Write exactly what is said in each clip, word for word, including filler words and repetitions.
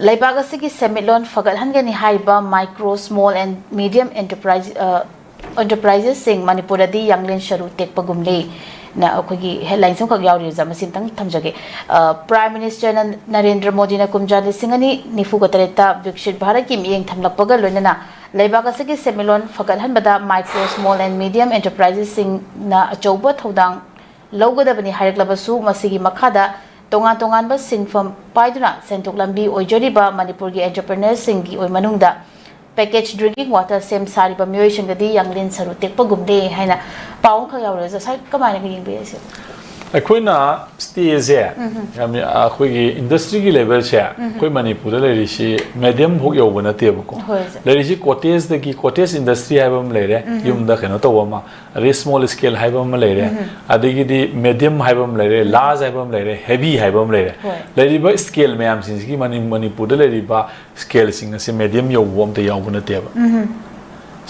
ꯂꯩꯕꯥꯛ ꯑꯁꯤꯒꯤ ꯁꯦꯟꯃꯤꯠꯂꯣꯟ ꯐꯒꯠꯍꯟꯒꯅꯤ ꯍꯥꯏꯔꯤꯕ micro, small and medium enterprise, ꯑ, enterprises ꯁꯤꯡ ꯃꯅꯤꯄꯨꯔꯗꯗꯤ ꯌꯥꯡꯂꯦꯟ ꯁꯔꯨ ꯇꯦꯛꯄꯒꯨꯝꯂꯤ ꯅ ꯑꯩꯈꯣꯏꯒꯤ headlines ꯑꯃꯈꯛ ꯌꯥꯎꯔꯤ ꯑꯣꯖꯥ, ꯃꯁꯤ ꯑꯝꯇꯪ ꯊꯝꯖꯒꯦ꯫ ꯑ, Prime Minister ꯅ-, ꯅꯔꯦꯟꯗ꯭ꯔ ꯃꯣꯗꯤꯅ ꯀꯨꯝꯖꯥ ꯂꯤꯁꯤꯡ ꯑꯅꯤ ꯅꯤꯐꯨꯒ ꯇꯔꯦꯠꯇ ꯕꯤꯛꯁꯤꯠ ꯚꯥꯔꯠꯀꯤ ꯃꯤꯠꯌꯦꯡ ꯊꯝꯂꯛꯄꯒ ꯂꯣꯏꯅꯅ ꯂꯩꯕꯥꯛ ꯑꯁꯤꯒꯤ ꯁꯦꯟꯃꯤꯠꯂꯣꯟ ꯐꯒꯠꯍꯟꯕꯗ micro, small and medium enterprises ꯁꯤꯡꯅ ꯑꯆꯧꯕ ꯊꯧꯗꯥꯡ ꯂꯧꯒꯗꯕꯅꯤ ꯍꯥꯏꯔꯛꯂꯕꯁꯨ, ꯃꯁꯤꯒꯤ ꯃꯈꯥꯗ ꯇꯣꯉꯥꯟ ꯇꯣꯉꯥꯟꯕ ꯁꯤꯟꯐꯝ ꯄꯥꯏꯗꯨꯅ ꯁꯦꯟꯊꯣꯛ ꯂꯝꯕꯤ ꯑꯣꯏꯖꯔꯤꯕ ꯃꯅꯤꯄꯨꯔꯒꯤ entrepreneurs ꯁꯤꯡꯒꯤ ꯑꯣꯏ ꯃꯅꯨꯡꯗ package drinking water ꯁꯦꯝ ꯁꯥꯔꯤꯕ ꯃꯤꯑꯣꯏꯁꯤꯡꯗꯗꯤ ꯌꯥꯡꯂꯦꯟ ꯁꯔꯨ ꯇꯦꯛꯄꯒꯨꯝꯗꯦ ꯍꯥꯏꯅ ꯄꯥꯎ ꯑꯃꯈꯛ ꯌꯥꯎꯔꯦ꯫ ꯑꯣꯖꯥ, ꯁꯥꯏ ꯀꯃꯥꯏꯅꯒ ꯌꯦꯡꯕꯤꯔꯤ ꯁꯤ? ꯑꯩꯈꯣꯏꯅ ꯁ꯭ꯇꯦꯁꯦ, ꯎꯝ꯫ ꯌꯥꯝ, ꯑꯩꯈꯣꯏꯒꯤ industry ꯒꯤ level ꯁꯦ, ꯎꯝ꯫ ꯑꯩꯈꯣꯏ ꯃꯅꯤꯄꯨꯔꯗ ꯂꯩꯔꯤꯁꯤ medium ꯐꯥꯎ ꯌꯧꯕ ꯅꯠꯇꯦꯕꯀꯣ꯫ ꯍꯣꯏ, ꯁꯥꯔ꯫ ꯂꯩꯔꯤꯁꯤ cottage ꯗꯒꯤ, cottage industry ꯍꯥꯏꯕ ꯑꯃ ꯂꯩꯔꯦ, ꯎꯝ꯫ ꯌꯨꯝꯗ ꯀꯩꯅꯣ ꯇꯧꯕ ꯑꯃ, ꯑꯗꯩ small scale ꯍꯥꯏꯕ ꯑꯃ ꯂꯩꯔꯦ, ꯎꯝ꯫ ꯑꯗꯒꯤꯗꯤ medium ꯍꯥꯏꯕ ꯑꯃ ꯂꯩꯔꯦ, large ꯍꯥꯏꯕ ꯑꯃ ꯂꯩꯔꯦ, heavy ꯍꯥꯏꯕ ꯑꯃ ꯂꯩꯔꯦ꯫ ꯍꯣꯏ꯫ ꯂꯩꯔꯤꯕ scale ꯃꯌꯥꯝꯁꯤꯡꯁꯤꯒꯤ ꯃꯅꯤ-, ꯃꯅꯤꯄꯨꯔꯗ ꯂꯩꯔꯤꯕ scale ꯁꯤꯡ ꯑꯁꯤ medium ꯌꯧꯕ ꯑꯝꯇ ꯌꯥꯎꯕ ꯅꯠꯇꯦꯕ꯫ ꯎꯝ꯫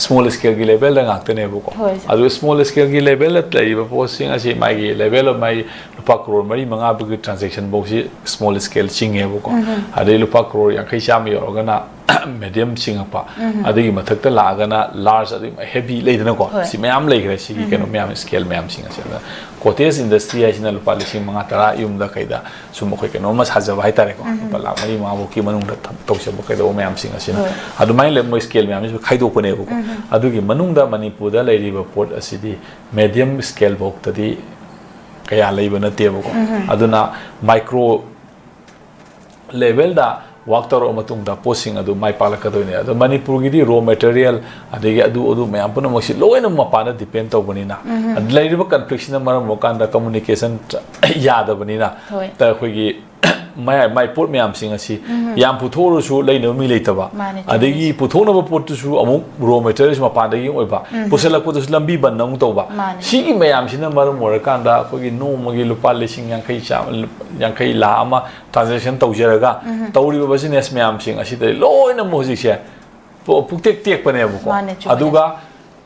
Small scale ꯒꯤ level ꯗ ꯉꯥꯛꯇꯅꯦꯕꯀꯣ꯫ ꯍꯣꯏ, ꯁꯥꯔ꯫ ꯑꯗꯨ small scale ꯒꯤ level ꯗ ꯂꯩꯔꯤꯕ ꯄꯣꯠꯁꯤꯡ ꯑꯁꯤ ꯃꯥꯒꯤ level ꯑꯃ ꯂꯨꯄꯥ ꯀ꯭ꯔꯣꯔ ꯃꯔꯤ ꯃꯉꯥ ꯐꯥꯎꯒꯤ transaction ꯐꯥꯎꯁꯤ small scale ꯆꯤꯡꯉꯦꯕꯀꯣ꯫ ꯎꯝ꯫ ꯑꯗꯩ ꯂꯨꯄꯥ ꯀ꯭ꯔꯣꯔ ꯌꯥꯡꯈꯩ ꯆꯥꯝꯃ ꯌꯧꯔꯒꯅ medium ꯆꯤꯡꯉꯛꯄ, ꯎꯝ꯫ ꯑꯗꯨꯒꯤ ꯃꯊꯛꯇ ꯂꯥꯛꯑꯒꯅ large, ꯑꯗꯨꯒꯤ heavy ꯂꯩꯗꯅꯀꯣ꯫ ꯍꯣꯏ꯫ ꯁꯤ ꯃꯌꯥꯝ ꯂꯩꯈ꯭ꯔꯦ, ꯁꯤꯒꯤ ꯎꯝ꯫ ꯀꯩꯅꯣ ꯃꯌꯥꯝ, scale ꯃꯌꯥꯝꯁꯤꯡ ꯑꯁꯤ꯫ ꯑꯗꯨꯅ cottage industry ꯍꯥꯏꯁꯤꯅ ꯂꯨꯄꯥ ꯂꯤꯁꯤꯡ ꯃꯉꯥ ꯇꯔꯥ ꯌꯨꯝꯗ ꯀꯩꯗ ꯁꯨꯝ ꯑꯩꯈꯣꯏ ꯀꯩꯅꯣꯝꯃ ꯁꯥꯖꯕ ꯍꯥꯏꯇꯥꯔꯦꯀꯣ꯫ ꯎꯝ꯫ ꯂꯨꯄꯥ ꯂꯥꯛ ꯃꯔꯤ ꯃꯉꯥ ꯐꯥꯎꯀꯤ ꯃꯅꯨꯡꯗ ꯊ-, ꯇꯧꯖꯕ ꯀꯩꯗꯧꯕ ꯃꯌꯥꯝꯁꯤꯡ ꯑꯁꯤꯅ꯫ ꯍꯣꯏ꯫ ꯑꯗꯨꯃꯥꯏꯅ ꯂꯩ, ꯃꯣꯏ scale ꯃꯌꯥꯝꯁꯤꯁꯨ ꯈꯥꯏꯗꯣꯛꯄꯅꯦꯕꯀꯣ꯫ ꯎꯝ꯫ ꯑꯗꯨꯒꯤ ꯃꯅꯨꯡꯗ ꯃꯅꯤꯄꯨꯔꯗ ꯂꯩꯔꯤꯕ ꯄꯣꯠ ꯑꯁꯤꯗꯤ medium scale ꯐꯥꯎꯇꯗꯤ ꯀꯌꯥ ꯂꯩꯕ ꯅꯠꯇꯦꯕꯀꯣ꯫ ꯎꯝ꯫ ꯑꯗꯨꯅ micro level ꯗ work ꯇꯧꯔꯕ ꯃꯇꯨꯡꯗ ꯄꯣꯠꯁꯤꯡ ꯑꯗꯨ ꯃꯥꯏ ꯄꯥꯛꯂꯛꯀꯗꯣꯏꯅꯦ꯫ ꯑꯗꯣ ꯃꯅꯤꯄꯨꯔꯒꯤꯗꯤ raw material, ꯑꯗꯒꯤ ꯑꯗꯨ, ꯑꯗꯨ ꯃꯌꯥꯝ ꯄꯨꯝꯅꯃꯛꯁꯤ ꯂꯣꯏꯅ ꯃꯄꯥꯟꯗ depend ꯇꯧꯕꯅꯤꯅ, ꯎꯝ꯫ ꯑꯗ ꯂꯩꯔꯤꯕ conflict ꯁꯤꯅ ꯃꯔꯝ ꯑꯣꯏꯔꯀꯥꯟꯗ communication ꯌꯥꯗꯕꯅꯤꯅ, ꯍꯣꯏ꯫ ꯇ-, ꯑꯩꯈꯣꯏꯒꯤ ꯃꯌꯥꯏ ꯃꯥꯏ ꯄꯣꯠ ꯃꯌꯥꯝꯁꯤꯡ ꯑꯁꯤ ꯎꯝ꯫ ꯌꯥꯝ ꯄꯨꯊꯣꯛꯎꯔꯁꯨ ꯂꯩꯅꯕ ꯃꯤ ꯂꯩꯇꯕ, ꯃꯥꯅꯦ, ꯆꯨꯝꯃꯦ꯫ ꯑꯗꯒꯤ ꯄꯨꯊꯣꯛꯅꯕ ꯄꯣꯠꯇꯨꯁꯨ ꯑꯃꯨꯛ raw materials ꯃꯄꯥꯟꯗꯒꯤ ꯑꯣꯏꯕ, ꯎꯝ꯫ ꯄꯨꯁꯜꯂꯛꯄꯗꯨꯁꯨ ꯂꯝꯕꯤ ꯕꯟ ꯑꯃꯨꯛ ꯇꯧꯕ, ꯃꯥꯅꯦ꯫ ꯁꯤꯒꯤ ꯃꯌꯥꯝꯁꯤꯅ ꯃꯔꯝ ꯑꯣꯏꯔꯀꯥꯟꯗ ꯑꯩꯈꯣꯏꯒꯤ ꯅꯣꯡꯃꯒꯤ ꯂꯨꯄꯥ ꯂꯤꯁꯤꯡ ꯌꯥꯡꯈꯩ, ꯆꯥꯝꯃ, ꯌꯥꯡꯈꯩ, ꯂꯥꯈ ꯑꯃ transaction ꯇꯧꯖꯔꯒ ꯎꯝ꯫ ꯇꯧꯔꯤꯕ business ꯃꯌꯥꯝꯁꯤꯡ ꯑꯁꯤꯗ ꯂꯣꯏꯅꯃꯛ ꯍꯧꯖꯤꯛꯁꯦ ꯄꯨ-, ꯄꯨꯛꯇꯦꯛ ꯇꯦꯛꯄꯅꯦꯕꯀꯣ꯫ ꯃꯥꯅꯦ, ꯆꯨꯝꯃꯦ꯫ ꯑꯗꯨꯒ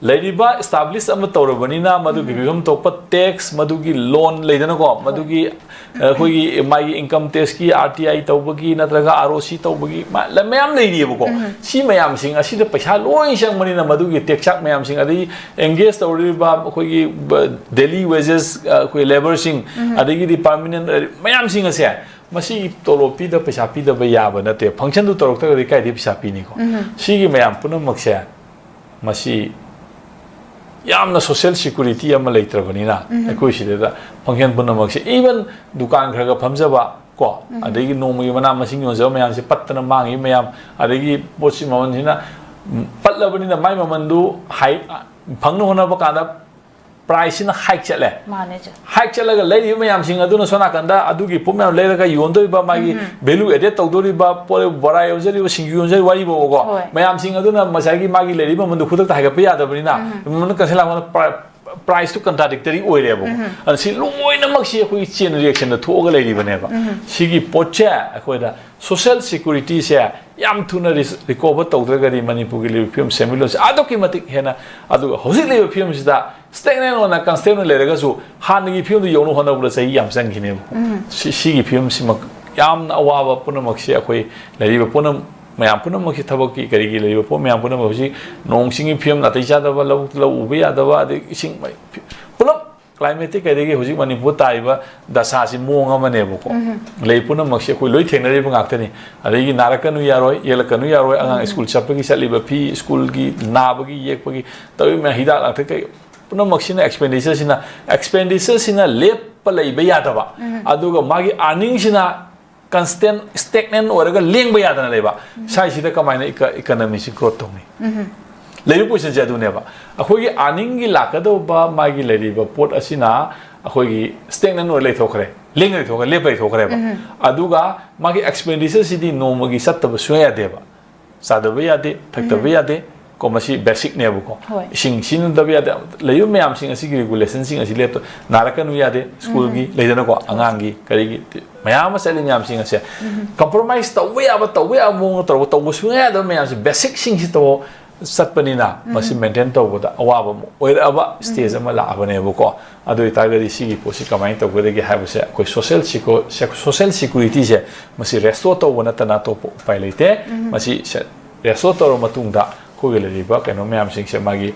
ꯂꯩꯔꯤꯕ establish ꯑꯃ ꯇꯧꯔꯕꯅꯤꯅ, ꯃꯗꯨꯒꯤ ꯐꯤꯕꯝ ꯊꯣꯛꯄ tax, ꯃꯗꯨꯒꯤ loan ꯂꯩꯗꯅꯀꯣ, ꯃꯗꯨꯒꯤ, ꯑ, ꯑꯩꯈꯣꯏꯒꯤ ꯃꯥꯒꯤ income taxꯀꯤ R T I ꯇꯧꯕꯒꯤ ꯅꯠꯇ꯭ꯔꯒ R O C ꯇꯧꯕꯒꯤ ꯃ-, ꯂ-, ꯃꯌꯥꯝ ꯂꯩꯔꯤꯑꯕꯀꯣ꯫ ꯁꯤ ꯃꯌꯥꯝꯁꯤꯡ ꯑꯁꯤꯗ ꯄꯩꯁꯥ ꯂꯣꯏ ꯆꯪꯕꯅꯤꯅ, ꯃꯗꯨꯒꯤ tax ꯃꯌꯥꯝꯁꯤꯡ, ꯑꯗꯒꯤ engage ꯇꯧꯔꯤꯕ ꯑꯩꯈꯣꯏꯒꯤ ꯕ-, daily wages, ꯑ, ꯑꯩꯈꯣꯏ labourꯁꯤꯡ, ꯑꯗꯒꯤꯗꯤ permanent, ꯑ, ꯃꯌꯥꯝꯁꯤꯡ ꯑꯁꯦ, ꯃꯁꯤ ꯇꯣꯂꯣꯞ ꯄꯤꯗ ꯄꯩꯁꯥ ꯄꯤꯗꯕ ꯌꯥꯕ ꯅꯠꯇꯦ꯫ Functionꯗꯨ ꯇꯧꯔꯛꯇ꯭ꯔꯒꯗꯤ ꯀꯥꯏꯗꯩ ꯄꯩꯁꯥ ꯄꯤꯅꯤꯀꯣ? ꯁꯤꯒꯤ ꯃꯌꯥꯝ ꯄꯨꯝꯅꯃꯛꯁꯦ, ꯃꯁꯤ ꯌꯥꯝꯅ social security ꯑꯃ ꯂꯩꯇ꯭ꯔꯕꯅꯤꯅ, ꯑꯩꯈꯣꯏ ꯁꯤꯗꯩꯗ function ꯄꯨꯝꯅꯃꯛꯁꯦ, even ꯗꯨꯀꯥꯟ ꯈꯔ ꯈꯔ ꯐꯝꯖꯕ ꯀꯣ, ꯑꯗꯒꯤ ꯅꯣꯡꯃꯒꯤ ꯃꯅꯥ ꯃꯁꯤꯡ ꯌꯣꯟꯖꯕ ꯃꯌꯥꯝꯁꯦ ꯄꯠꯇꯅ ꯃꯥꯡꯉꯤ ꯃꯌꯥꯝ, ꯑꯗꯒꯤ ꯄꯣꯠꯁꯤ ꯃꯃꯜꯁꯤꯅ, ꯎꯝ, ꯄꯠꯂꯕꯅꯤꯅ ꯃꯥꯏ ꯃꯃꯜꯗꯨ ꯍꯥꯏ-, ꯐꯪꯅ ꯍꯣꯠꯅꯕ ꯀꯥꯟꯗ priceꯁꯤꯅ hike ꯆꯠꯂꯦ꯫ ꯃꯥꯅꯦ, ꯆꯦ꯫ Hike ꯆꯠꯂꯒ ꯂꯩꯔꯤꯕ ꯃꯌꯥꯝꯁꯤꯡ ꯑꯗꯨꯅ ꯁꯣꯝ ꯅꯥꯀꯟꯗ ꯑꯗꯨꯒꯤ ꯄꯣꯠ ꯃꯌꯥꯝ ꯂꯩꯔꯒ ꯌꯣꯟꯗꯣꯔꯤꯕ, ꯃꯥꯒꯤ value added ꯇꯧꯗꯣꯔꯤꯕ ꯄꯣꯠ, ꯕꯣꯔꯥ ꯌꯣꯟꯖꯔꯤꯕ, ꯁꯤꯡꯖꯨ ꯌꯣꯟꯖꯔꯤꯕ, ꯋꯥꯔꯤꯕꯣꯕꯀꯣ, ꯍꯣꯏ꯫ ꯃꯌꯥꯝꯁꯤꯡ ꯑꯗꯨꯅ ꯉꯁꯥꯏꯒꯤ ꯃꯥꯒꯤ ꯂꯩꯔꯤꯕ ꯃꯃꯜꯗꯨ ꯈꯨꯗꯛꯇ ꯍꯥꯏꯒꯠꯄ ꯌꯥꯗꯕꯅꯤꯅ, ꯃꯃꯜ ꯀꯟꯁꯦꯜ ꯂꯥꯛꯄꯗ pri-, priceꯇꯨ contradictory ꯑꯣꯏꯔꯦꯕꯀꯣ꯫ ꯑꯗ ꯁꯤ ꯂꯣꯏꯅꯃꯛꯁꯤ ꯑꯩꯈꯣꯏꯒꯤ chain reactionꯗ ꯊꯣꯛꯑꯒ ꯂꯩꯔꯤꯕꯅꯦꯕ꯫ ꯁꯤꯒꯤ ꯄꯣꯠꯁꯦ ꯑꯩꯈꯣꯏꯗ social securityꯁꯦ ꯌꯥꯝ ꯊꯨꯅ ꯔꯤ-, recover ꯇꯧꯗ꯭ꯔꯒꯗꯤ ꯃꯅꯤꯄꯨꯔꯒꯤ ꯂꯩꯔꯤꯕ ꯐꯤꯕꯝ, ꯁꯦꯟꯃꯤꯠꯂꯣꯟꯁꯦ ꯑꯗꯨꯛꯀꯤ ꯃꯇꯤꯛ ꯍꯦꯟꯅ, ꯑꯗꯨꯒ ꯍꯧꯖꯤꯛ ꯂꯩꯔꯤꯕ ꯐꯤꯕꯝꯁꯤꯗ stagnant ꯑꯣꯏꯅ, constant ꯑꯣꯏꯅ ꯂꯩꯔꯒꯁꯨ ꯍꯥꯟꯅꯒꯤ ꯐꯤꯕꯝꯗꯨ ꯌꯧꯅꯕ ꯍꯣꯠꯅꯕꯗ ꯆꯍꯤ ꯌꯥꯝ ꯆꯪꯈꯤꯅꯦꯕ꯫ ꯁꯤ-, ꯁꯤꯒꯤ ꯐꯤꯕꯝꯁꯤꯃꯛ ꯌꯥꯝꯅ ꯑꯋꯥꯕ ꯄꯨꯝꯅꯃꯛꯁꯤ ꯑꯩꯈꯣꯏ ꯂꯩꯔꯤꯕ ꯄꯨꯝꯅꯃꯛ, ꯃꯌꯥꯝ ꯄꯨꯝꯅꯃꯛꯁꯤ, ꯊꯕꯛꯀꯤ ꯀꯔꯤꯒꯤ ꯂꯩꯔꯤꯕ ꯄꯣꯠ ꯃꯌꯥꯝ ꯄꯨꯝꯅꯃꯛ ꯍꯧꯖꯤꯛ ꯅꯣꯡ ꯆꯤꯡꯒꯤ ꯐꯤꯕꯝ ꯅꯥꯇꯩ ꯆꯥꯗꯕ, ꯂꯧ, ꯂꯧ ꯎꯕ ꯌꯥꯗꯕ, ꯑꯗꯩ ꯏꯁꯤꯡ ꯃꯩ-, ꯐꯤ-, ꯄꯨꯂꯞ climateꯇꯤ ꯀꯩꯗꯒꯤ ꯍꯧꯖꯤꯛ ꯃꯅꯤꯄꯨꯔ ꯇꯥꯔꯤꯕ ꯗꯁꯥꯁꯤ ꯃꯑꯣꯡ ꯑꯃꯅꯦꯕꯀꯣ꯫ ꯂꯩ ꯄꯨꯝꯅꯃꯛꯁꯤ ꯑꯩꯈꯣꯏ ꯂꯣꯏ ꯊꯦꯡꯅꯔꯤꯕ ꯉꯥꯛꯇꯅꯤ꯫ ꯑꯗꯒꯤ ꯅꯥꯔꯛꯀꯅꯨ ꯌꯥꯔꯣꯏ, ꯌꯦꯛꯂꯛꯀꯅꯨ ꯌꯥꯔꯣꯏ, ꯑꯉꯥꯡ ꯁ꯭ꯀꯨꯜ ꯆꯠꯄꯒꯤ, ꯆꯠꯂꯤꯕ ꯐꯤ, ꯁ꯭ꯀꯨꯜꯒꯤ, ꯅꯥꯕꯒꯤ, ꯌꯦꯛꯄꯒꯤ, ꯇꯧꯔꯤꯕ ꯃꯌꯥꯝ, ꯍꯤꯗꯥꯛ ꯂꯥꯡꯊꯛ ꯀꯩ ꯄꯨꯝꯅꯃꯛꯁꯤꯅ, expenditureꯁꯤꯅ, expenditureꯁꯤꯅ ꯂꯦꯞꯄ ꯂꯩꯕ ꯌꯥꯗꯕ, ꯑꯗꯨꯒ ꯃꯥꯒꯤ earningꯁꯤꯅ constant, stagnant ꯑꯣꯏꯔꯒ ꯂꯦꯡꯕ ꯌꯥꯗꯅ ꯂꯩꯕ, ꯁ꯭ꯋꯥꯏꯁꯤꯗ ꯀꯃꯥꯏꯅ eco-, economyꯁꯤ growth ꯇꯧꯅꯤ? ꯂꯩꯔꯤꯕ positionꯁꯦ ꯑꯗꯨꯅꯦꯕ꯫ ꯑꯩꯈꯣꯏꯒꯤ earningꯒꯤ ꯂꯥꯛꯀꯗꯧꯕ ꯃꯥꯒꯤ ꯂꯩꯔꯤꯕ ꯄꯣꯠ ꯑꯁꯤꯅ ꯑꯩꯈꯣꯏꯒꯤ stagnant ꯑꯣꯏꯔ ꯂꯩꯊꯣꯛꯈ꯭ꯔꯦ, ꯂꯦꯡ ꯂꯩꯊꯣꯛꯈ꯭ꯔꯦ, ꯂꯦꯞꯄ ꯂꯩꯊꯣꯛꯈ꯭ꯔꯦꯕ꯫ ꯑꯗꯨꯒ ꯃꯥꯒꯤ expenditureꯁꯤꯗꯤ ꯅꯣꯡꯃꯒꯤ ꯆꯠꯇꯕ ꯁꯨꯡꯌꯥ ꯌꯥꯗꯦꯕ꯫ ꯆꯥꯗꯕ ꯌꯥꯗꯦ, ꯊꯛꯇꯕ ꯌꯥꯗꯦ꯫ ꯀꯣ, ꯃꯁꯤ basicꯅꯦꯕꯀꯣ꯫ ꯍꯣꯏ꯫ ꯏꯁꯤꯡ ꯁꯤꯖꯤꯟꯅꯗꯕ ꯌꯥꯗꯦ꯫ ꯂꯩꯔꯤꯕ ꯃꯌꯥꯝꯁꯤꯡ ꯑꯁꯤꯒꯤ regulationꯁꯤꯡ ꯑꯁꯤ ꯂꯦꯞꯇ-, ꯅꯥꯔꯛꯀꯅꯨ ꯌꯥꯗꯦ, ꯁ꯭ꯀꯨꯜꯒꯤ ꯂꯩꯗꯅꯀꯣ, ꯑꯉꯥꯡꯒꯤ, ꯀꯔꯤꯒꯤ, ꯃꯌꯥꯝ ꯑꯃ ꯆꯠꯂꯤ ꯃꯌꯥꯝꯁꯤꯡ ꯑꯁꯦ꯫ Compromise ꯇꯧꯕ ꯌꯥꯕ, ꯇꯧꯕ ꯌꯥꯕ ꯃꯑꯣꯡꯗ ꯇꯧꯔꯒ, ꯇꯧꯕ ꯁꯨꯡꯌꯥ ꯌꯥꯗꯕ ꯃꯌꯥꯝꯁꯦ, basicꯁꯤꯡꯁꯤ ꯇꯧꯑꯣ꯫ ꯆꯠꯄꯅꯤꯅ ꯃꯁꯤ ꯃꯦꯟꯇꯦꯟ ꯇꯧꯕꯗ ꯑꯋꯥꯕ ꯑꯃ ꯑꯣꯏꯔꯛꯑꯕ ꯁ꯭ꯇꯦꯖ ꯑꯃ ꯂꯥꯛꯑꯕꯅꯦꯕꯀꯣ꯫ ꯑꯗꯨ ꯑꯣꯏꯇꯥꯔꯒꯗꯤ ꯁꯤꯒꯤ ꯄꯣꯠꯁꯤ ꯀꯃꯥꯏꯅ ꯇꯧꯒꯗꯒꯦ ꯍꯥꯏꯕꯁꯦ ꯑꯩꯈꯣꯏ ꯁꯣꯁꯦꯜ ꯁꯤꯀꯣ ꯁꯣꯁꯦꯜ ꯁꯤꯀ꯭ꯌꯨꯔꯤꯇꯤꯁꯦ ꯃꯁꯤ ꯔꯦꯁꯇꯣꯔ ꯇꯧꯕ ꯅꯠꯇꯅ ꯑꯇꯣꯞꯄ ꯎꯄꯥꯏ ꯂꯩꯇꯦ꯫ ꯃꯁꯤ ꯔꯦꯁꯇꯣꯔ ꯇꯧꯔꯕ ꯃꯇꯨꯡꯗ ꯑꯩꯈꯣꯏꯒꯤ ꯂꯩꯔꯤꯕ ꯀꯩꯅꯣ ꯃꯌꯥꯝꯁꯤꯡꯁꯦ ꯃꯥꯒꯤ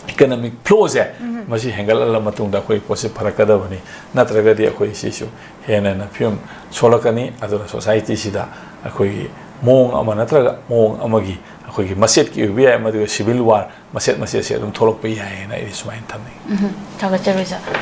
ꯏꯀꯅꯣꯃꯤꯛ ꯐ꯭ꯂꯣꯁꯦ ꯃꯁꯤ ꯍꯦꯟꯒꯠꯍꯜꯂ ꯃꯇꯨꯡꯗ ꯑꯩꯈꯣꯏ ꯄꯣꯠꯁꯦ ꯐꯔꯛꯀꯗꯕꯅꯤ꯫ ꯅꯠꯇ꯭ꯔꯒꯗꯤ ꯑꯩꯈꯣꯏ ꯁꯤꯁꯨ ꯍꯦꯟꯅ ꯍꯦꯟꯅ ꯐꯤꯕꯝ ꯁꯣꯛꯂꯛꯀꯅꯤ꯫ ꯑꯗꯨꯅ ꯁꯣꯁꯥꯏꯇꯤꯁꯤꯗ ꯑꯩꯈꯣꯏꯒꯤ ꯃꯑꯣꯡ ꯑꯃ ꯅꯠꯇ꯭ꯔꯒ ꯃꯑꯣꯡ ꯑꯃꯒꯤ ꯑꯩꯈꯣꯏꯒꯤ ꯃꯆꯦꯠꯀꯤ ꯑꯣꯏꯕ ꯌꯥꯏ, ꯃꯗꯨꯒ ꯁꯤꯚꯤꯜ ꯋꯥꯔ ꯃꯆꯦꯠ ꯃꯆꯦꯠꯁꯦ ꯑꯗꯨꯝ ꯊꯣꯛꯂꯛꯄ ꯌꯥꯏꯌꯦꯅ ꯑꯩꯗꯤ ꯁꯨꯃꯥꯏꯅ ꯊꯝꯅꯤꯡꯉꯤ꯫ ꯎꯝ, ꯊꯥꯒꯠꯆꯔꯤ ꯁꯥꯔ꯫